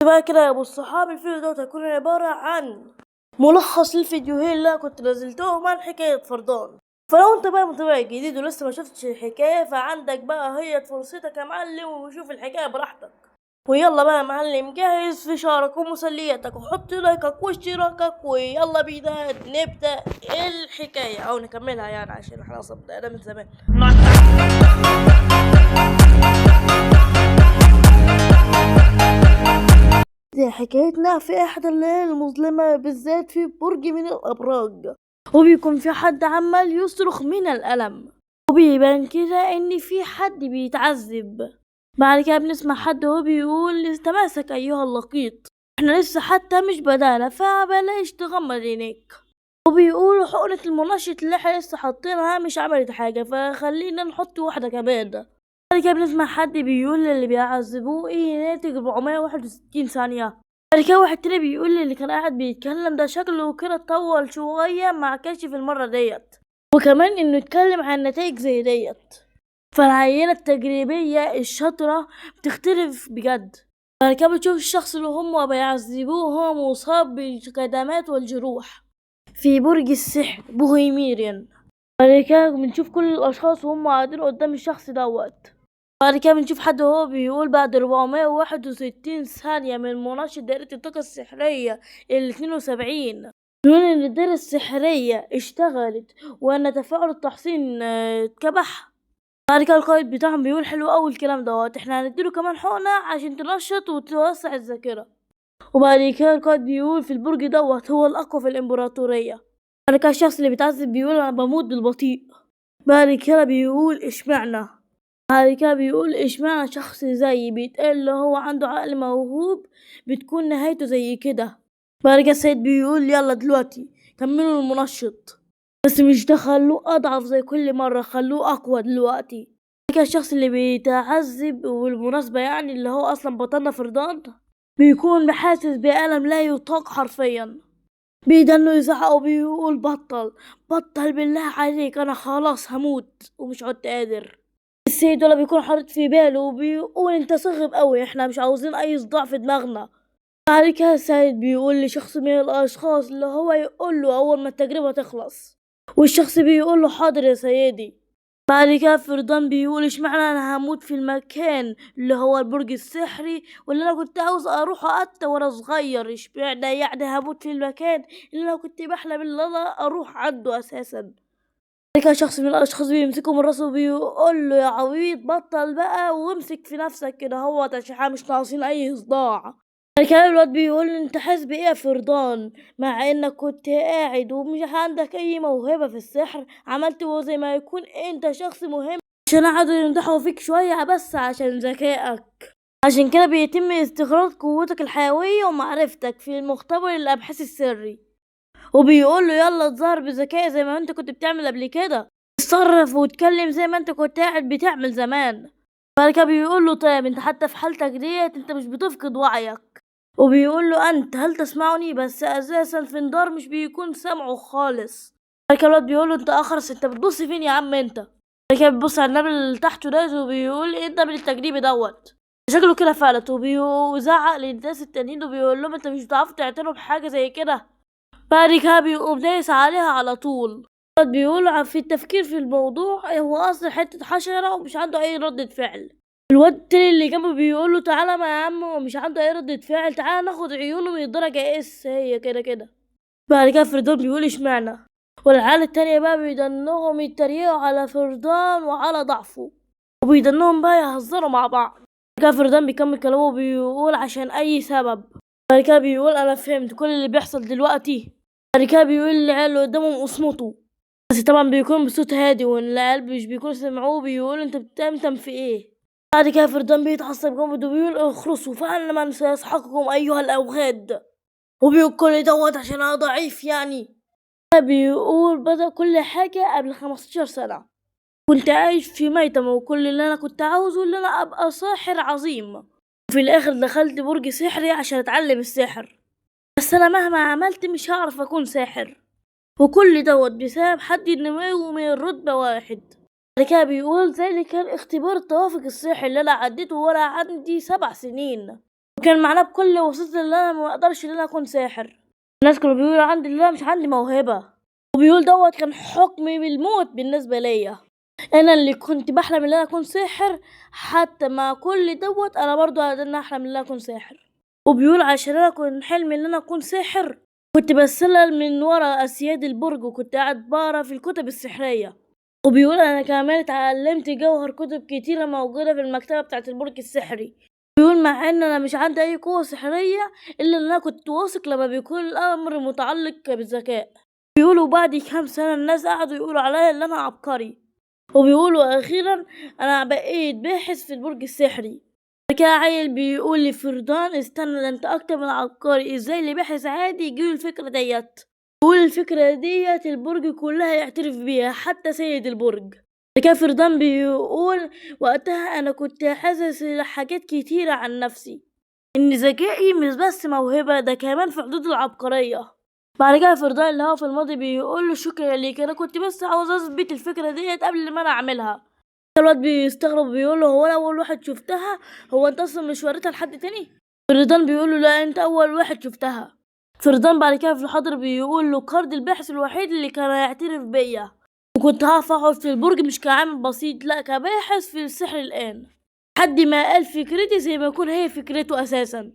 بقى كده يا ابو الصحاب، الفيديو دوت هيكون عبارة عن ملخص للفيديوهين اللي انا كنت نزلتهم عن حكاية فردان. فلو انت بقى متابع جديد ولسه ما شفتش الحكاية فعندك بقى هي فرصتك يا معلم، وشوف الحكاية براحتك. ويلا بقى يا معلم، جهز فشارك ومسليتك وحط لايكك واشتراكك، ويلا بينا نبدأ الحكاية او نكملها، يعني عشان احنا اصلا بدأنا من زمان. دي حكايتنا في احدى الليالي المظلمة، بالذات في برج من الابراج، وبيكون في حد عمال يصرخ من الألم، وبيبان كده ان في حد بيتعذب. بعد كده بنسمع حد هو بيقول تماسك ايها اللقيط، احنا لسه حتى مش بدانا فبلاش تغمض عينيك. وبيقولوا حقنة المنشط اللي احنا لسه حاطينها مش عملت حاجة، فخلينا نحط واحدة كمان. بعد كده بنسمع حد بيقول للي بيعذبوه ايه ناتج 461 ثانية. بعد كده واحد تاني بيقول للي كان قاعد بيتكلم ده شكله كده اتطول شوية مع كشف المرة ديت، وكمان انه يتكلم عن نتائج زي ديت. فالعينة التجريبية الشاطرة بتختلف بجد. بعد كده بتشوف الشخص اللي هم بيعذبوه وهو مصاب بالكدمات والجروح في برج السحر بوهيميريان. بعد كده بنشوف كل الأشخاص وهم قاعدين قدام الشخص دوت. بعد كده بنشوف حد وهو بيقول بعد 461 ثانية من منشط دائرة الطاقة السحرية ال 72، بيقول إن الدائرة السحرية اشتغلت وإن تفاعل التحصين اتكبح. بعد كده القائد بتاعهم بيقول حلو أوي الكلام دوت، احنا هنديله كمان حقنة عشان تنشط وتوسع الذاكرة. وبعد كده القائد بيقول في البرج دوت هو الأقوى في الإمبراطورية. بعد كده الشخص اللي بيتعذب بيقول أنا بموت بالبطيء. بعد كده بيقول اشمعنى. بعد كده بيقول اشمعنى شخص زيي بيتقال اللي هو عنده عقل موهوب بتكون نهايته زي كده. بعد كده السيد بيقول يلا دلوقتي كملوا المنشط، بس مش تخلوه أضعف زي كل مرة، خلوه أقوى دلوقتي. بعد كده الشخص اللي بيتعذب، وبالمناسبة يعني اللي هو أصلا بطلنا فردان، بيكون حاسس بألم لا يطاق حرفيا، بيدنه يزعق وبيقول بطل بطل بالله عليك، أنا خلاص هموت ومش عدت قادر. السيد ولا بيكون حاطط في باله وبيقول انت صغب قوي، احنا مش عاوزين اي صداع في دماغنا. بعد كده السيد بيقول لشخص من الاشخاص اللي هو يقول له اول ما التجربة تخلص، والشخص بيقول له حاضر يا سيدي. بعد كده فردان بيقول اشمعنى انا هموت في المكان اللي هو البرج السحري واللي انا كنت عاوز اروح حتى وانا صغير، اشمعنى يعني هموت في المكان اللي انا كنت بحلم ان انا اروح عنده اساسا. بعد كده شخص من الاشخاص بيمسكه من راسه وبيقول له يا عبيط بطل بقى وامسك في نفسك كده اهوت عشان احنا مش ناقصين اي صداع. بعد كده الواد بيقول له انت حاسس بايه يا فردان مع انك كنت قاعد ومش عندك اي موهبة في السحر، عملت زي ما يكون انت شخص مهم عشان قعدوا يمدحوا فيك شوية بس عشان ذكائك، عشان كده بيتم استخراج قوتك الحيوية ومعرفتك في المختبر الابحاث السري. وبيقول له يلا اتظاهر بذكاء زي ما انت كنت بتعمل قبل كده، اتصرف واتكلم زي ما انت كنت قاعد بتعمل زمان. بعد كده بيقول له طيب انت حتى في حالتك ديت انت مش بتفقد وعيك. وبيقول له انت هل تسمعني، بس اساسا فندار مش بيكون سامعه خالص. بعد كده الواد بيقول له انت اخرس، انت بتبص فين يا عم انت؟ بعد كده بيبص على النبل اللي تحته ده وبيقول ايه النبل التجريبي دوت، شكله كده فلت. وبيزعق للناس التانيين وبيقول لهم انت مش بتعرفوا تعتنوا بحاجه زي كده. بعد كده بيقوم دايس عليها على طول. الواد بيقول في التفكير في الموضوع هو اصلا حته حشره ومش عنده اي ردة فعل. الواد التاني اللي جنبه بيقول له تعالى ما يا عم، ومش عنده اي ردة فعل، تعالى ناخد عيونه من الدرجة اس هي كده كده. بعد كده فردان بيقول اشمعنى، والعيال التانية بقى بيدنهم يتريقوا على فردان وعلى ضعفه، وبيدنهم بقى يهزروا مع بعض. بعد كده فردان بيكمل كلامه وبيقول عشان اي سبب. بعد كده بيقول انا فهمت كل اللي بيحصل دلوقتي. بعد كده بيقول للعيال اللي قدامهم اصمتوا، بس طبعا بيكون بصوت هادي وان العيال مش بيكونوا سمعوه، بيقول انت بتمتم في ايه. بعد كده فردان بيتعصب جامد وبيقول اخرسوا فأنا من سيسحقكم ايها الاوغاد، وبيقول كل دوت عشان انا ضعيف يعني. بيقول بدأ كل حاجة قبل 15 سنة، كنت عايش في ميتم وكل اللي انا كنت عاوزه ان انا ابقى ساحر عظيم، وفي الاخر دخلت برج سحري عشان اتعلم السحر، بس انا مهما عملت مش هعرف اكون ساحر، وكل دوت بسبب حد دماغه من الرتبة واحد. بعد كده بيقول ذلك كان اختبار التوافق الصحي اللي انا عديته وانا عندي 7 سنين. وكان معناه بكل بساطة ان انا ما اقدرش ان انا اكون ساحر. الناس كانوا بيقولوا عندي ان انا مش عندي موهبة، وبيقول دوت كان حكمي بالموت بالنسبة ليا. انا اللي كنت بحلم ان انا اكون ساحر، حتى مع كل دوت انا برضو قادر احلم ان انا اكون ساحر. وبيقول عشان انا كنت حلمي ان انا اكون ساحر كنت بتسلل من ورا اسياد البرج، وكنت قاعد بقرا في الكتب السحرية. وبيقول انا كمان اتعلمت جوهر كتب كتيرة موجودة في المكتبة بتاعت البرج السحري. بيقول مع ان انا مش عندي اي قوة سحرية الا ان انا كنت واثق لما بيكون الامر متعلق بالذكاء. بيقولوا بعد كام سنة الناس قعدوا يقولوا عليا ان انا عبقري، وبيقولوا اخيرا انا بقيت باحث في البرج السحري. كده عيل بيقول لفردان استنى ده انت اكتر من عبقري، ازاي اللي باحث عادي يجيله الفكرة ديت؟ بيقول الفكرة ديت البرج كلها يعترف بيها حتى سيد البرج. كده فردان بيقول وقتها انا كنت حاسس حاجات كتيرة عن نفسي، ان ذكائي مش بس موهبة، ده كمان في حدود العبقرية. بعد كده فردان اللي هو في الماضي بيقول له شكرا ليك، انا كنت بس عاوز اثبت الفكرة ديت قبل ما انا اعملها. الواد بيستغرب بيقول له هو انا اول واحد شفتها؟ هو انت اصلا مش وريتها لحد تاني؟ فردان بيقول له لا انت اول واحد شفتها. فردان بعد كده في الحاضر بيقول له كارد الباحث الوحيد اللي كان هيعترف بيا، وكنت هقف اقعد في البرج مش كعامل بسيط، لا كباحث في السحر الان، لحد ما قال فكرتي زي ما يكون هي فكرته اساسا.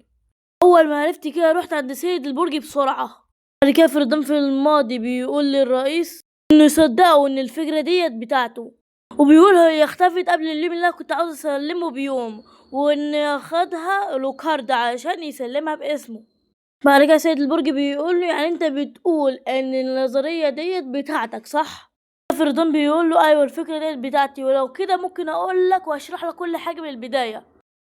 اول ما عرفت كده رحت عند سيد البرج بسرعة. بعد كده فردان في الماضي بيقول للرئيس انه يصدقوا ان الفكرة ديت بتاعته، وبيقول هي اختفت قبل اليوم اللي انا كنت عاوز اسلمه بيوم، وان خدها لوكارد عشان يسلمها باسمه. بعد كده سيد البرج بيقول له يعني انت بتقول ان النظرية ديت بتاعتك صح؟ فردان بيقول له ايوه الفكرة ديت بتاعتي، ولو كده ممكن اقول لك واشرح لك كل حاجة من البداية.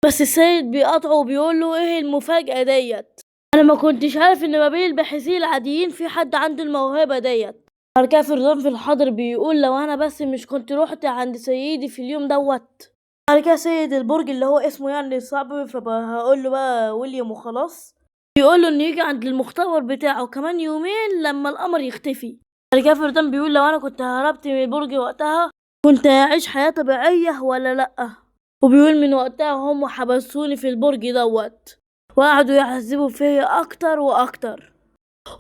بس السيد بيقاطعه وبيقول له ايه المفاجاة ديت؟ انا ما كنتش عارف ان ما بين الباحثين العاديين في حد عنده الموهبة ديت. بعد كده فردان في الحاضر بيقول لو انا بس مش كنت روحت عند سيدي في اليوم دوت. بعد كده سيد البرج اللي هو اسمه يعني صعب فهقول له بقى ويليام وخلاص، بيقول له انه يجي عند المختبر بتاعه كمان يومين لما القمر يختفي. بعد كده فردان بيقول لو انا كنت هربت من البرج وقتها كنت هعيش حياة طبيعية ولا لأ؟ وبيقول من وقتها هم حبسوني في البرج دوت وقعدوا يعذبوا فيا اكتر واكتر.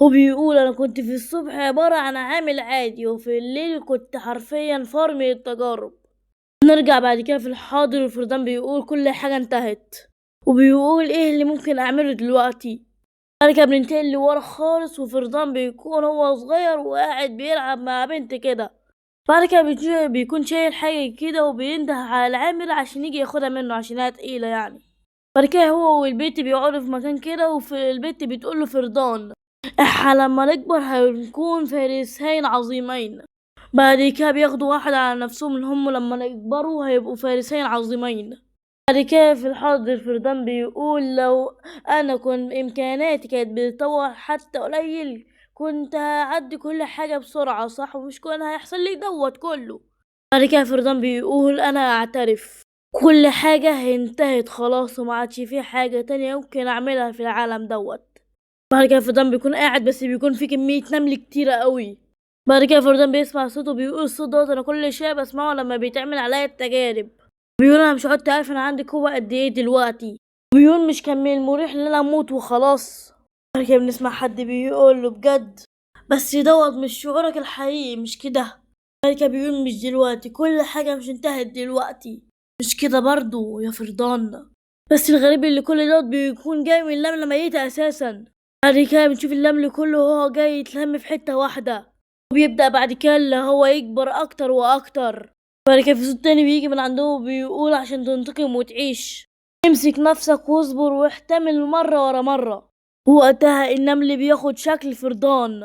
وبيقول انا كنت في الصبح عبارة عن عامل عادي، وفي الليل كنت حرفيا فار من التجارب. نرجع بعد كده في الحاضر وفردان بيقول كل حاجة انتهت، وبيقول ايه اللي ممكن اعمله دلوقتي. بعد كده بننتقل لورا خالص، وفردان بيكون هو صغير وقاعد بيلعب مع بنت كده. بعد كده بيكون شايل حاجة كده وبينده على العامل عشان يجي ياخدها منه عشان هي تقيلة يعني. بعد كده هو والبيت بيقعدوا في مكان كده، وفي البيت بتقول له فردان احنا لما نكبر هنكون فارسين عظيمين. بعد كده بياخدوا واحد على نفسهم ان هم لما يكبروا هيبقوا فارسين عظيمين. بعد كده في الحاضر فردان بيقول لو انا كنت امكانياتي كانت بتتطور حتى قليل كنت هعدي كل حاجة بسرعة صح، ومش كان هيحصل لي دوت كله. بعد كده فردان بيقول انا اعترف كل حاجة انتهت خلاص وما عادش في حاجة تانية ممكن اعملها في العالم دوت. بعد كده فردان بيكون قاعد بس بيكون في كمية نمل كتيرة قوي. بعد كده فردان بيسمع صوته بيقول الصوت دوت انا كل شوية بسمعه لما بيتعمل عليا التجارب. بيقول انا مش عدت عارف انا عندي قوة قد ايه دلوقتي. بيقول مش كان من المريح ان انا اموت وخلاص. بعد كده بنسمع حد بيقول له بجد بس دوت مش شعورك الحقيقي مش كده. بعد كده بيقول مش دلوقتي، كل حاجة مش انتهت دلوقتي مش كده برضو يا فردان. بس الغريب اللي كل دوت بيكون جاي من اللملة ميتة اساسا. بعد كده بنشوف اللمل كله وهو جاي يتلم في حتة واحدة، وبيبدأ بعد كده اللي هو يكبر اكتر واكتر. بعد كده في صوت تاني بيجي من عندهم بيقول عشان تنتقم وتعيش امسك نفسك واصبر واحتمل مرة ورا مرة. وقتها النمل بياخد شكل فردان.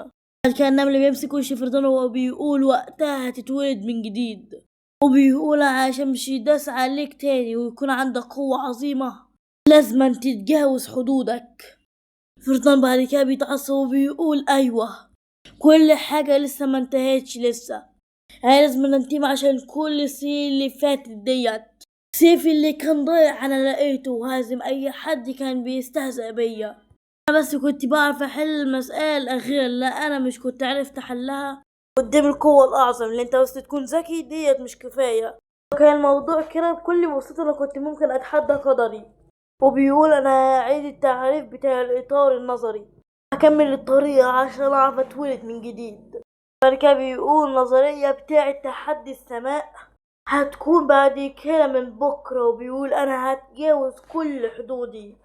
بعد كده النمل بيمسك وش فردان وهو بيقول وقتها هتتولد من جديد، وبيقول عشان مش يداس عليك تاني ويكون عندك قوة عظيمة لازم تتجاوز حدودك. فردان بعد كده بيتعصب وبيقول ايوه كل حاجة لسه ما انتهتش لسه، انا لازم ننتهي عشان كل السنين اللي فاتت ديت، سيفي اللي كان ضايع انا لقيته وهازم اي حد كان بيستهزأ بيا، انا بس كنت بعرف احل المسألة الاخيرة اللي انا مش كنت عرفت احلها قدام القوة الاعظم اللي انت بس تكون ذكي ديت مش كفاية. كان الموضوع كده بكل بساطة انا كنت ممكن اتحدى قدري. وبيقول انا هعيد التعريف بتاع الاطار النظري، هكمل الطريقة عشان اعرف اتولد من جديد. بعد كده بيقول نظرية بتاعة تحدي السماء هتكون بعد كده من بكرة. وبيقول انا هتجاوز كل حدودي،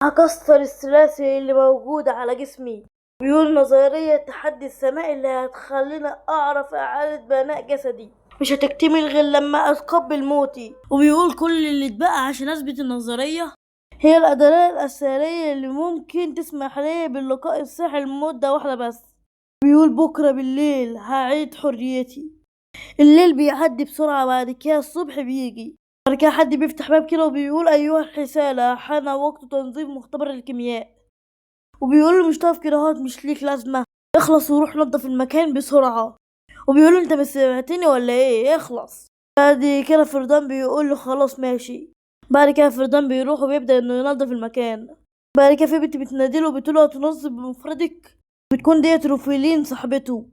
هكسر السلاسل اللي موجودة على جسمي. بيقول نظرية تحدي السماء اللي هتخليني اعرف اعادة بناء جسدي مش هتكتمل غير لما اتقبل موتي. وبيقول كل اللي اتبقى عشان اثبت النظرية هي الأدلة الأثرية اللي ممكن تسمح لي باللقاء الصحي لمدة واحدة بس. بيقول بكرة بالليل هعيد حريتي. الليل بيعدي بسرعة، بعد كده الصبح بيجي. بعد كده حد بيفتح باب كده وبيقول أيها الحسالة، حان وقت تنظيف مختبر الكيمياء. وبيقول له مش طاف كده اهوت، مش ليك لازمة، اخلص وروح نظف المكان بسرعة. وبيقول له انت مش سمعتني ولا ايه، اخلص. بعد كده فردان بيقول له خلاص ماشي. بعد كده فردان بيروح وبيبدأ انه ينظف المكان. بعد كده في بنت بتناديله وبتقول له هتنظف بمفردك؟ بتكون ديت روفيلين صاحبته.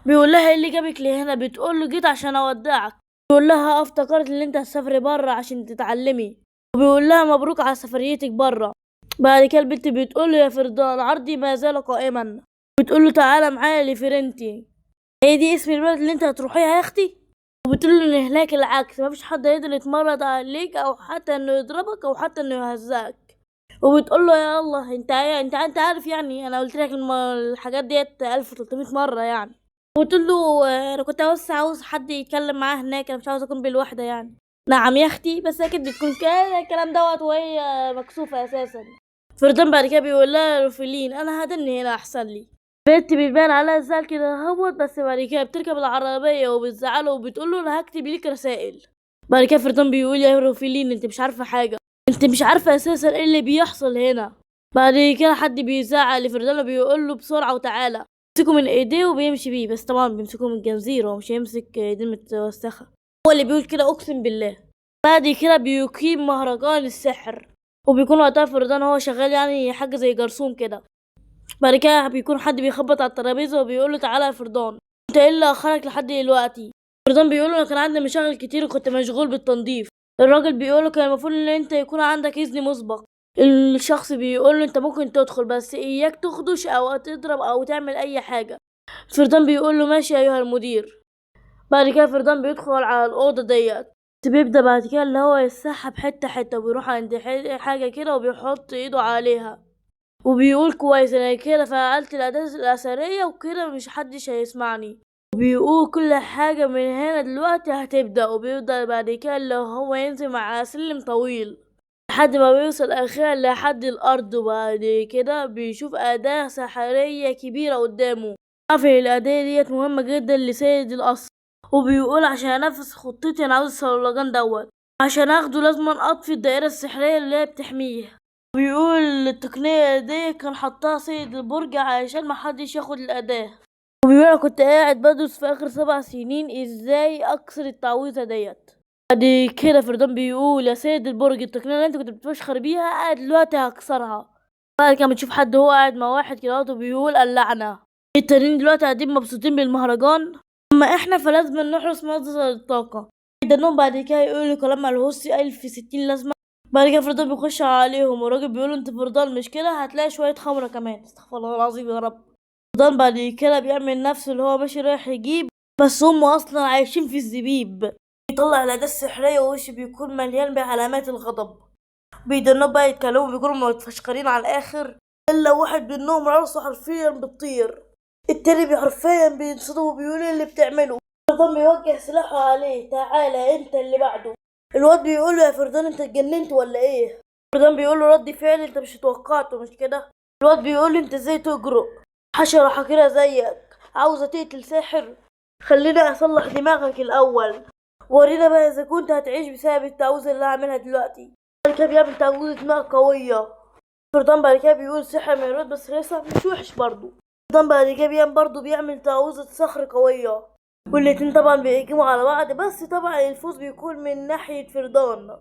بيقول لها ايه اللي جابك لهنا؟ بتقول له جيت عشان اودعك. بيقول لها افتكرت ان انت هتسافري بره عشان تتعلمي. وبيقول لها مبروك على سفريتك بره. بعد كده البنت بتقول له يا فردان عرضي ما زال قائما. بتقول له تعالى معايا لفرنتي، هي دي اسم البلد اللي انت هتروحيها يا اختي. وبتقول له ان هناك العكس، مفيش حد هيقدر يتمرد عليك او حتى انه يضربك او حتى انه يهزقك. وبتقول له يا الله انت عارف يعني انا قلت لك الحاجات ديت 1300 مره يعني. وبتقول له انا كنت بس عاوز حد يتكلم معاه هناك، انا مش عاوز اكون بالوحده يعني. نعم يا اختي، بس اكيد بتكون كده الكلام دوت وهي مكسوفه اساسا. فردان بعد كده بيقول لها روفيلين انا هدني هنا احسن لي. بنت بيبان عليها الزعل كده اهوت، بس بعد كده بتركب العربيه وبتزعله وبتقول له انا هكتب ليك رسائل. بعد كده فردان بيقول يا روفيلين انت مش عارفه حاجه، انت مش عارفه اساسا ايه اللي بيحصل هنا. بعد كده حد بيزعق لفردان وبيقول له بسرعه وتعالى، بيمسكه من ايديه وبيمشي بيه، بس طبعا بيمسكه من الجنزير، هو مش هيمسك ايديه متوسخه، هو اللي بيقول كده اقسم بالله. بعد كده بيقيم مهرجان السحر، وبيكون وقتها فردان هو شغال يعني حاجه زي جرسون كده. بعد كده بيكون حد بيخبط على الترابيزه وبيقول له تعالى يا فردان، انت ايه اللي اخرك لحد دلوقتي؟ فردان بيقول له انا كان عندي مشاغل كتير وكنت مشغول بالتنظيف. الراجل بيقول له كان المفروض ان انت يكون عندك اذن مسبق. الشخص بيقول له انت ممكن تدخل بس اياك تخدش او تضرب او تعمل اي حاجه. فردان بيقول له ماشي ايها المدير. بعد كده فردان بيدخل على الاوضه ديت، بيبدا بعد كده اللي هو يسحب حته حته، وبيروح عند حاجه كده وبيحط ايده عليها وبيقول كويس انا كده فعلت الاداه الاثريه وكده مش حدش هيسمعني. وبيقول كل حاجه من هنا دلوقتي هتبدا. وبيبدا بعد كده اللي هو ينزل مع سلم طويل لحد ما بيوصل اخيرا لحد الارض. وبعد كده بيشوف اداه سحريه كبيره قدامه. عارف الاداه ديت مهمه جدا لسيد القصر، وبيقول عشان انفذ خطتي انا عاوز الصولجان دوت، عشان اخده لازم اطفي الدائره السحريه اللي هي بتحميه. بيقول التقنية دي كان حطها سيد البرج عشان محدش ياخد الأداة. وبيقول انا كنت قاعد بدرس في اخر 7 سنين ازاي اكسر التعويذة ديت. بعد كده فردان بيقول يا سيد البرج التقنية اللي انت كنت بتفشخر بيها انا دلوقتي هكسرها. بعد كده بتشوف حد هو قاعد مع واحد كده وبيقول اللعنة، التانيين دلوقتي قاعدين مبسوطين بالمهرجان، اما احنا فلازم نحرس مصدر الطاقة. يدنهم بعد كده يقولوا كلام ملهوش 1060 لازمة. بعد كده فردان بيخش عليهم والراجل بيقول انت فردان مش كده، هتلاقي شوية خمرة كمان، استغفر الله العظيم يا رب. فردان بعد كده بيعمل نفسه اللي هو ماشي رايح يجيب، بس هم اصلا عايشين في الزبيب. بيطلع الأداة السحرية ووشه بيكون مليان بعلامات الغضب. بيدنوا بقى يتكلموا بيكونوا متفشخرين على الاخر، الا واحد منهم راسه حرفيا بتطير، التاني حرفيا بينصدم وبيقول اللي بتعمله. فردان بيوجه سلاحه عليه، تعالى انت اللي بعده. الواد بيقول له يا فردان انت اتجننت ولا ايه؟ فردان بيقول له رد فعل انت مش اتوقعته مش كده؟ الواد بيقول له انت ازاي تجرؤ، حشرة حقيرة زيك عاوزة تقتل ساحر، خلينا اصلح دماغك الاول، ورينا بقى اذا كنت هتعيش بسبب التعويذة اللي هعملها دلوقتي. بعد كده بيعمل تعويذة دماغ قوية. فردان بعد كده بيقول سحر من الواد بس لسه مش وحش برضه. فردان بعد كده بيعمل تعويذة صخر قوية، والاتنين طبعا بيهجموا على بعض، بس طبعا الفوز بيكون من ناحية فردان.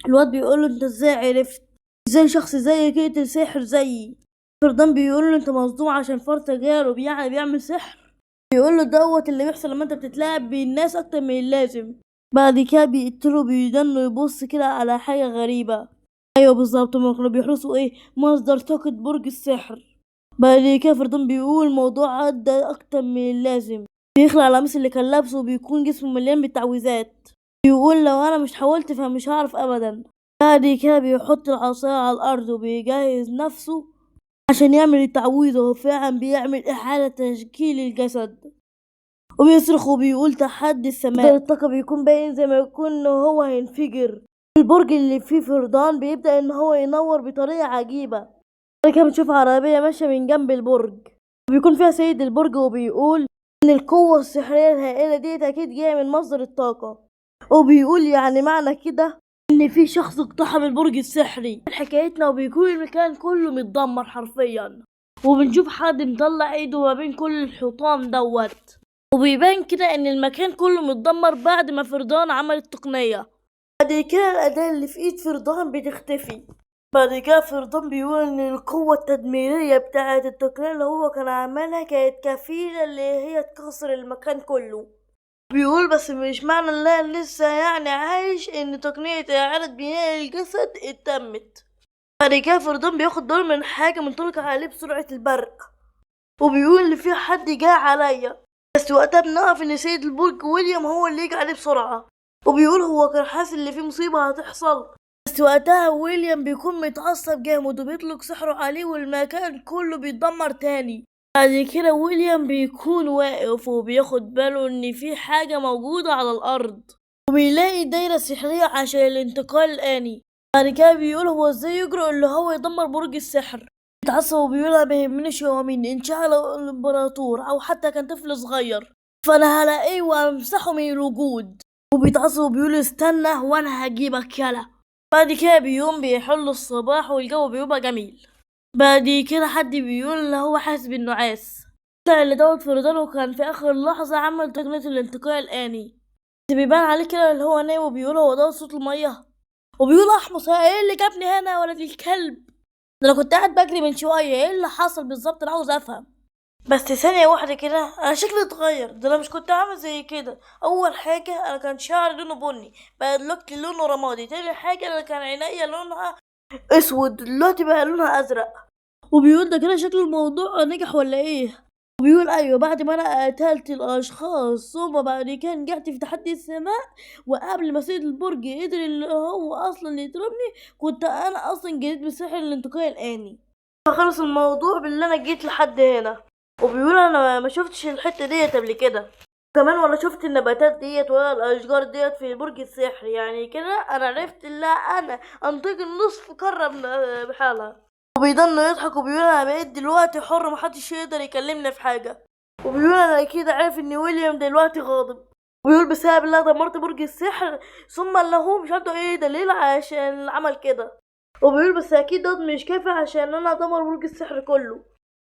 الواد بيقول له انت ازاي عرفت، ازاي شخص زيك يقتل ساحر زيي؟ فردان بيقول له انت مصدوم عشان فار تجارب يعني بيعمل سحر. بيقول له دوت اللي بيحصل لما انت بتتلاعب بالناس اكتر من اللازم. بعد كده بيقتله، بيدنه يبص كده على حاجة غريبة، ايوه بالظبط، هما كانوا بيحرسوا ايه مصدر طاقة برج السحر. بعد كده فردان بيقول الموضوع عدى اكتر من اللازم. بيخلع القميص اللي كان لابسه وبيكون جسمه مليان بالتعويذات. بيقول لو انا مش حاولت فمش هعرف ابدا. بعد كده بيحط العصاية على الارض وبيجهز نفسه عشان يعمل التعويذة، وهو فعلا بيعمل إعادة تشكيل الجسد، وبيصرخ وبيقول تحدي السماء. الطاقة بيكون باين زي ما يكون ان هو هينفجر. البرج اللي فيه فردان بيبدأ ان هو ينور بطريقة عجيبة. بعد كده بنشوف عربية ماشية من جنب البرج، وبيكون فيها سيد البرج، وبيقول ان القوة السحرية الهائلة ديت اكيد جاية من مصدر الطاقة، وبيقول يعني معنى كده ان في شخص اقتحم البرج السحري. حكايتنا وبيكون المكان كله متدمر حرفيا، وبنشوف حد مطلع ايده ما بين كل الحيطان دوت، وبيبان كده ان المكان كله متدمر بعد ما فردان عمل التقنية. بعد كده الأداة اللي في ايد فردان بتختفي. بعد كده فردان بيقول ان القوة التدميرية بتاعة التقنية اللي هو كان عاملها كانت كفيلة اللي هي تكسر المكان كله. بيقول بس مش معنى ان انا لسه يعني عايش ان تقنية اعادة بناء الجسد اتمت. بعد كده فردان بياخد باله من حاجة منطلقة عليه بسرعة البرق، وبيقول ان في حد جاي عليا، بس وقتها بنعرف ان سيد البرج ويليام هو اللي يجي عليه بسرعة، وبيقول هو كان حاسس ان في مصيبة هتحصل. بس وقتها ويليام بيكون متعصب جامد وبيطلق سحره عليه والمكان كله بيتدمر تاني. بعد كده ويليام بيكون واقف وبياخد باله ان في حاجة موجودة على الارض، وبيلاقي دايرة سحرية عشان الانتقال الآني. بعد كده بيقول هو ازاي يجرؤ اللي هو يدمر برج السحر. بيتعصب وبيقول انا ما يهمنيش هو مين، ان شاء الله الامبراطور او حتى كان طفل صغير، فانا هلاقيه وامسحه من الوجود. وبيتعصب وبيقول استنى وانا هجيبك يلا. بعد كده بيوم بيحل الصباح والجو بيبقى جميل. بعد كده حد بيقول ان هو حاسس بالنعاس. طلع اللي دوت فردان وكان في اخر لحظه عمل تقنيه الانتقال الاني، بس بيبان عليه كده اللي هو نايم، وبيقول هو ده صوت الميه، وبيقول احمص ايه اللي جابني هنا يا ولد الكلب، ده انا كنت قاعد بجري من شويه، ايه اللي حصل بالظبط، انا عاوز افهم. بس ثانيه واحده كده انا شكلي اتغير، ده انا مش كنت عامل زي كده. اول حاجه انا كان شعري لونه بني، بقى دلوقتي لونه رمادي. تاني حاجه انا كان عينيا لونها اسود، دلوقتي بقى لونها ازرق. وبيقول ده كده شكل الموضوع نجح ولا ايه؟ وبيقول ايوه بعد ما انا قتلت الاشخاص ثم بعد كده نجحت في تحدي السماء، وقبل ما سيد البرج قدر اللي هو اصلا يضربني كنت انا اصلا جريت بسحر الانتقال الاني، فخلص الموضوع باللي انا جيت لحد هنا. وبيقول انا ما شفتش الحته ديت قبل كده كمان، ولا شفت النباتات ديت ولا الاشجار ديت في برج السحر، يعني كده انا عرفت ان انا انتقل نصف قاره بحالها. وبيضل يضحك وبيقول انا بقيت دلوقتي حر، محدش يقدر يكلمني في حاجه. وبيقول انا اكيد عارف ان ويليام دلوقتي غاضب، وبيقول بسبب ان انا دمرت برج السحر، ثم اللي هو مش عنده اي دليل عشان عمل كده. وبيقول بس اكيد ده مش كافي عشان انا ادمر برج السحر كله.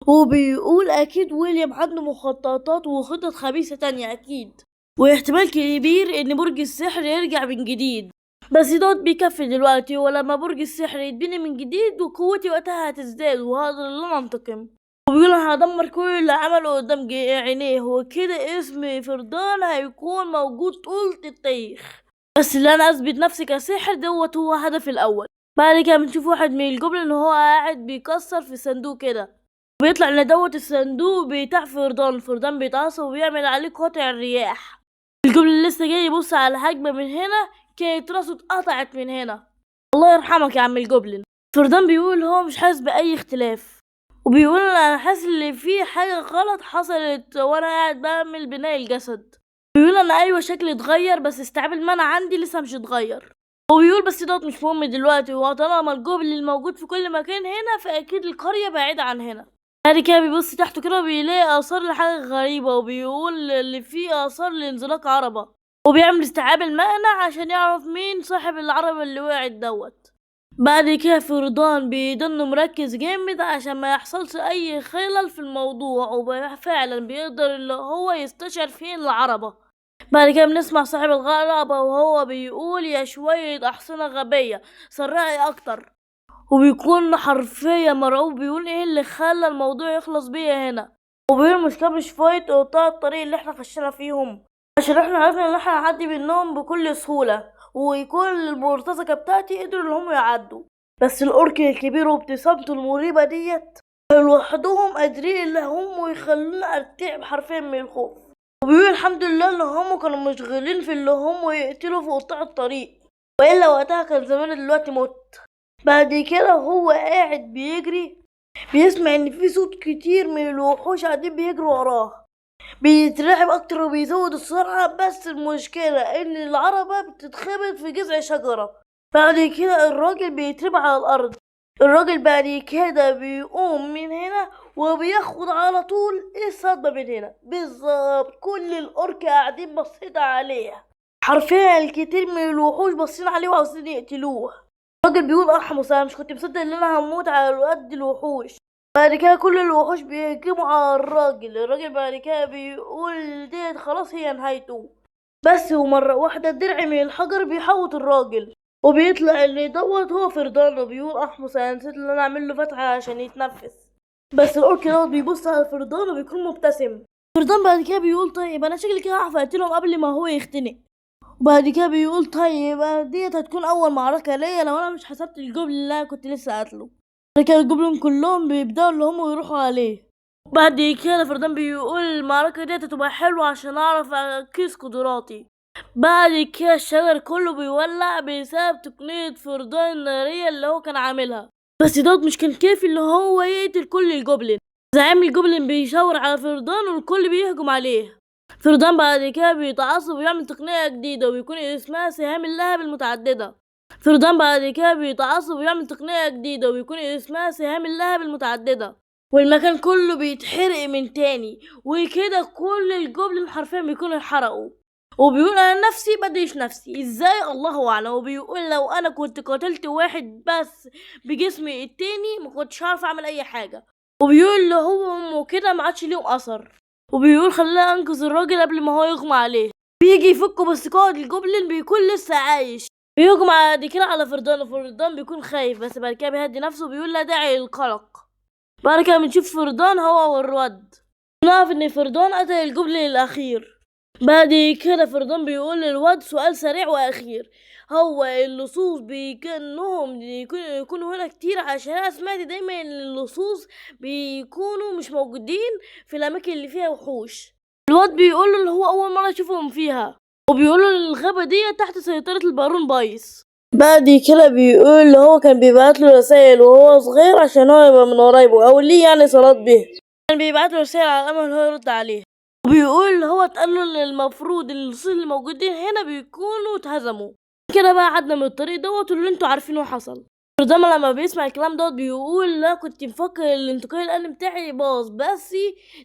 وبيقول اكيد ويليام عنده مخططات وخطط خبيثه تانية اكيد، واحتمال كبير ان برج السحر يرجع من جديد، بس دوت بيكفي دلوقتي، ولما برج السحر يتبني من جديد وقوتي وقتها هتزداد وهقدر ان انا انتقم. وبيقول انا هدمر كل اللي عمله قدام عينيه، وكده اسم فردان هيكون موجود طول التاريخ، بس اللي انا اثبت نفسي كساحر دوت هو هدفي الاول. بعد كده بنشوف واحد من الجبل ان هو قاعد بيكسر في صندوق كده، بيطلع ان دوت الصندوق بتاع فردان. فردان بيتعصب وبيعمل عليه قاطع الرياح. الجبل اللي لسه جاي يبص على هجمه من هنا كانت راسه اتقطعت من هنا، الله يرحمك يا عم الجوبلin. فردان بيقول هو مش حاسس باي اختلاف، وبيقول انا حاسس ان في حاجه غلط حصلت وانا قاعد بعمل بناء الجسد. بيقول انا ايوه شكلي اتغير، بس استيعاب المنع عندي لسه مش اتغير. وبيقول بس دوت مش مهم دلوقتي، وطالما الجوبلin الموجود في كل مكان هنا فاكيد القريه بعيده عن هنا. بعد كده بيبص تحته كده وبيلاقي اثار لحاجه غريبه، وبيقول اللي فيه اثار لانزلاق عربه، وبيعمل استيعاب المقنع عشان يعرف مين صاحب العربة اللي وقعت دوت. بعد كده فردان بيضل مركز جامد عشان ما يحصلش اي خلل في الموضوع، وفعلا بيقدر اللي هو يستشعر فين العربة. بعد كده بنسمع صاحب العربة وهو بيقول يا شوية احصنة غبية سرعي اكتر، وبيكون حرفيا مرعوب، بيقول ايه اللي خلى الموضوع يخلص بيا هنا. وبيقول المشكلة مش فايت قطاع الطريق اللي احنا خشينا فيهم، عشان احنا عرفنا ان احنا نعدي منهم بكل سهولة، ويكون المرتزقة بتاعتي قدروا ان هم يعدوا. بس ال orc الكبير وابتسامته المريبة ديت لوحدهم قادرين اللي هم يخلونا ارتعب حرفيا من الخوف. وبيقول الحمد لله ان هم كانوا مشغولين في اللي هم يقتلوا في قطاع الطريق، والا وقتها كان زمان دلوقتي مت. بعد كده هو قاعد بيجري بيسمع ان في صوت كتير من الوحوش قاعدين بيجروا وراه، بيترعب اكتر وبيزود السرعة. بس المشكلة ان العربة بتتخبط في جذع شجرة. بعد كده الراجل بيترمى على الارض. الراجل بعد كده بيقوم من هنا وبياخد على طول الصدمة من هنا بالظبط. كل الأورك قاعدين باصين عليه، حرفيا الكتير من الوحوش باصين عليه وعاوزين يقتلوه. الراجل بيقول احمص، انا مش كنت مصدق ان انا هموت على قد الوحوش. بعد كده كل الوحوش بيهجموا على الراجل. الراجل بعد كده بيقول ديت خلاص هي نهايته. بس ومرة واحدة درع من الحجر بيحوط الراجل وبيطلع اللي دوت هو فردان، وبيقول احمص انا نسيت ان انا اعمل له فتحة عشان يتنفس. بس ال orc دوت بيبص على فردان وبيكون مبتسم. فردان بعد كده بيقول طيب انا شكلي كده هعرف اقتلهم قبل ما هو يختنق. وبعد كده بيقول طيب ديت هتكون اول معركة ليا لو انا مش حسبت ال goblin اللي انا كنت لسه قاتله. بعد كده ال goblin كلهم بيبداوا اللي هم يروحوا عليه. بعد كده فردان بيقول المعركة ديت هتبقى حلوة عشان اعرف اقيس قدراتي. بعد كده الشجر كله بيولع بسبب تقنية فردان النارية اللي هو كان عاملها. بس دوت مش كان كافي اللي هو يقتل كل ال goblin. زعيم ال goblin بيشاور على فردان والكل بيهجم عليه. فردان بعد كده بيتعصب ويعمل تقنية جديدة وبيكون اسمها سهام اللهب المتعددة. فردان بعد كده بيتعصب ويعمل تقنية جديدة وبيكون اسمها سهام اللهب المتعددة، والمكان كله بيتحرق من تاني. وكده كل ال goblin حرفيا بيكونوا اتحرقوا. وبيقول انا نفسي بديش نفسي ازاي الله اعلم. وبيقول لو انا كنت قتلت واحد بس بجسمي التاني ما كنتش هعرف اعمل اي حاجة. وبيقول اللي هو وامه كده ما عادش ليهم اثر. وبيقول خلينا انقذ الراجل قبل ما هو يغمى عليه. بيجي يفكه بس قائد ال goblin بيكون لسه عايش. بيهجم بعد كده على فردان، وفردان بيكون خايف بس بعد كده بيهدي نفسه وبيقول لا داعي للقلق. بعد كده بنشوف فردان هو والواد، نعرف ان فردان قتل ال goblin الاخير. بعد كده فردان بيقول للواد سؤال سريع واخير، هو اللصوص بيكنهم يكونوا هنا كتير؟ عشان انا سمعت دايما ان اللصوص بيكونوا مش موجودين في الاماكن اللي فيها وحوش. الواد بيقول له اللي هو اول مره يشوفهم فيها، وبيقول له ان الغابه دي تحت سيطره البارون بايس. بعد كده بيقول اللي هو كان بيبعت له رسائل وهو صغير عشان هو يبقى من قرايبه او ليه يعني صلات به، كان بيبعت له رسائل على امل هو يرد عليه. وبيقول اللي هو اتقال له ان المفروض اللصوص اللي موجودين هنا بيكونوا اتهزموا. كده بقى عدنا من الطريق دوت واللي انتوا عارفينه حصل. فردان لما بيسمع الكلام دوت بيقول لا كنت مفكر الانتقال الآلي بتاعي باظ، بس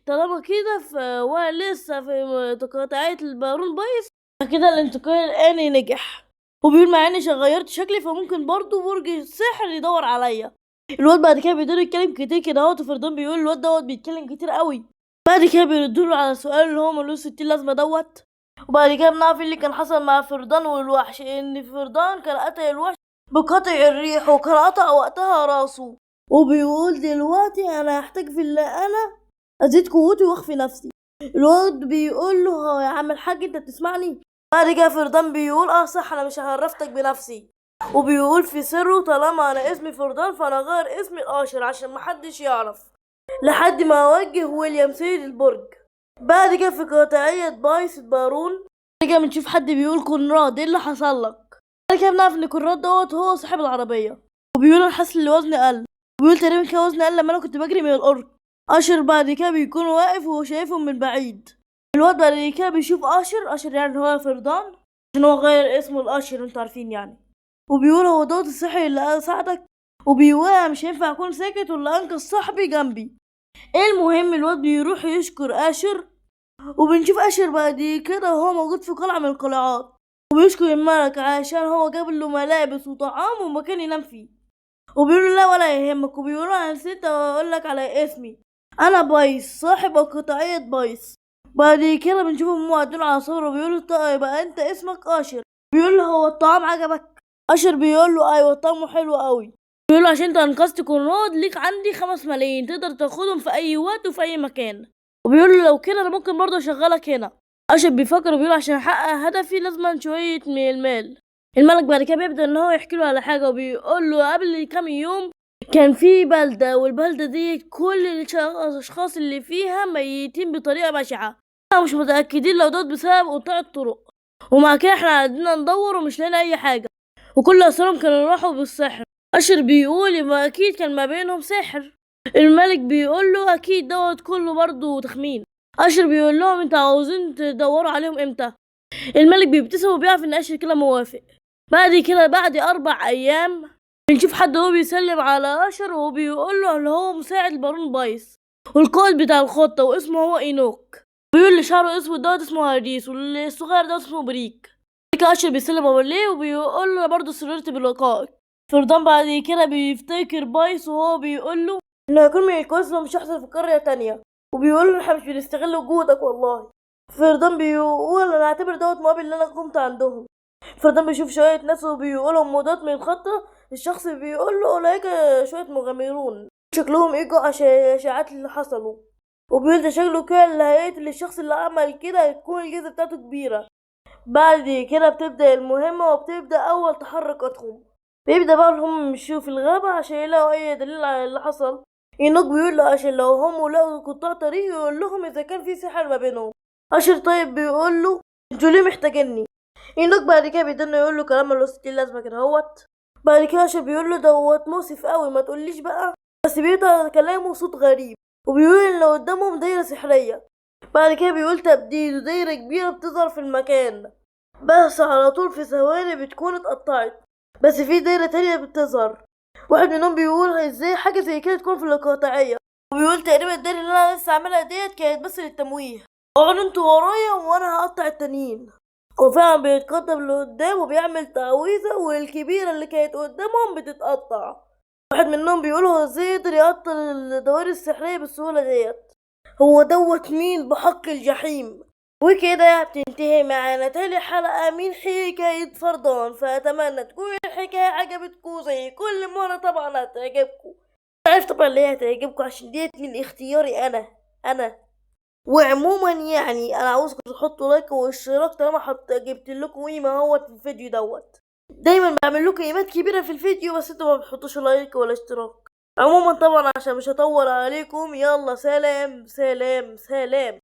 طالما كده فهو لسه في تقاطعية البارون بايس كده الانتقال الآلي نجح. وبيقول مع اني غيرت شكلي فممكن برضو برج السحر يدور عليا. الواد بعد كده بيدور يتكلم كتير كده اهوت، وفردان بيقول الواد دوت بيتكلم كتير قوي. بعد كده بيردوا على سؤال اللي هو ملوش 60 لازمه دوت. وبعد كده بنعرف اللي كان حصل مع فردان والوحش، ان فردان كان قتل الوحش بقطع الريح وكان قطع وقتها راسه. وبيقول دلوقتي انا هحتاج في اللي انا ازيد قوتي واخفي نفسي. الواد بيقول له يا عم الحاج انت بتسمعني؟ بعد كده فردان بيقول اه صح انا مش عرفتك بنفسي. وبيقول في سره طالما انا اسمي فردان فانا غير اسمي الاشر عشان محدش يعرف، لحد ما اوجه ويليام سيد البرج. بعد كده في قطاعية بايس البارون بعد كده بنشوف حد بيقول كونراد ايه اللي حصل لك؟ بعد كده بنعرف ان كونراد دوت هو صاحب العربية. وبيقول انا حاسس ان وزني قل، وبيقول تقريبا كده وزني قل لما انا كنت بجري من ال orc. اشر بعد كده بيكون واقف وهو شايفهم من بعيد. الواد بعد كده بيشوف اشر، اشر يعني هو فردان عشان هو غير اسمه الاشر انتوا عارفين يعني. وبيقول هو دوت الصحي اللي ساعدك، وبيقول انا مش هينفع اكون ساكت ولا انقذ صاحبي جنبي. المهم الواد بيروح يشكر اشر، وبنشوف اشر بعد كده وهو موجود في قلعة من القلعات، وبيشكر الملك عشان هو جاب له ملابس وطعام ومكان ينام فيه. وبيقول لا ولا يهمك، وبيقول انا نسيت اقول لك على اسمي، انا بايس صاحب قطاعية بايس. بعد كده بنشوفهم قاعدين على صوره وبيقولوا طيب يبقى انت اسمك اشر. بيقول له هو الطعام عجبك؟ اشر بيقول له ايوه طعمه حلو قوي. بيقول له عشان انت انقذت كونراد ليك عندي 5 ملايين تقدر تاخدهم في اي وقت وفي اي مكان. وبيقول له لو كده انا ممكن برضه اشغلك هنا. اشر بيفكر وبيقول عشان احقق هدفي لازم شويه من المال. الملك بعد كده بيبدأ ان هو يحكي له على حاجة، وبيقول له قبل كام يوم كان في بلدة، والبلدة دي كل الاشخاص اللي فيها ميتين بطريقة بشعة، مش متأكدين لو دوت بسبب قطاع الطرق، ومع كده احنا قعدنا ندور ومش لاقيين اي حاجة، وكل اثارهم كانوا راحوا بالسحر. اشر بيقول يبقى اكيد كان ما بينهم سحر. الملك بيقول له اكيد دوت كله برضه تخمين. اشر بيقول لهم انتوا عاوزين تدوروا عليهم امتى؟ الملك بيبتسم وبيعرف ان اشر كده موافق. بعد كده بعد 4 ايام بنشوف حد هو بيسلم على اشر وبيقول له اللي هو مساعد البارون بايس والقائد بتاع الخطة، واسمه هو اينوك. بيقول اللي شعره اسود دوت اسمه هاريس، واللي الصغير دوت اسمه بريك. اشر بيسلم عليه وبيقول له برضه سررت بلقائك. فردان بعد كده بيفتكر بايس وهو بيقول له انه هيكون من الكويس لو مش هيحصل في قرية تانية، وبيقول له احنا مش بنستغل وجودك والله. فردان بيقول انا هعتبر دوت مقابل اللي انا قمت عندهم. فردان بيشوف شوية ناس وبيقول لهم دوت من الخطة. الشخص بيقول له اولئك شوية مغامرون شكلهم اجوا عشان اشاعات اللي حصلوا، وبيقول ده شكله كده اللي هيقتل الشخص اللي عمل كده هيكون الجزء بتاعته كبيرة. بعد كده بتبدأ المهمة وبتبدأ أول تحركاتهم. بيبدأ بقى هم يمشوا في الغابة عشان يلاقوا أي دليل على اللي حصل. إينوك بيقول له عشان لو هم لقوا قطاع طريق يقول لهم إذا كان في سحر ما بينهم. أشر طيب بيقول له انتوا ليه محتاجيني؟ إينوك بعد كده بيدنه يقول له كلام ملوش ستين لازمة كده اهوت. بعد كده أشر بيقول له دوت مؤسف قوي ما تقوليش بقى، بس بيقطع كلامه صوت غريب وبيقول إن لو قدامهم دايرة سحرية. بعد كده بيقول تبديد ودايرة كبيرة بتظهر في المكان، بس على طول في ثواني بتكون اتقطعت، بس في دايرة تانية بتظهر. واحد منهم بيقول ازاي حاجة زي كده تكون في القاطعية، وبيقول تقريبا الدايرة اللي انا لسه عاملها ديت كانت بس للتمويه، اقعدوا انتوا ورايا وانا هقطع التانيين. وفعلا بيتقدم لقدام وبيعمل تعويذة والكبيرة اللي كانت قدامهم بتتقطع. واحد منهم بيقول هو ازاي يقدر يقطع الدوائر السحرية بالسهولة ديت، هو دوت مين بحق الجحيم. وكده بتنتهي معانا تاني حلقة من حكاية فردان. فأتمنى تكون الحكاية عجبتكم زي كل مرة، طبعا هتعجبكم، عارف طبعا ليه هتعجبكم عشان ديت من اختياري أنا. وعموما يعني أنا عاوزكم تحطوا like واشتراك طالما جبت لكم قيمة اهوت في الفيديو دوت. دايما بعمل لكم قيمات كبيرة في الفيديو بس انتوا ما بتحطوش like ولا اشتراك. عموما طبعا عشان مش هطول عليكم، يلا سلام سلام سلام.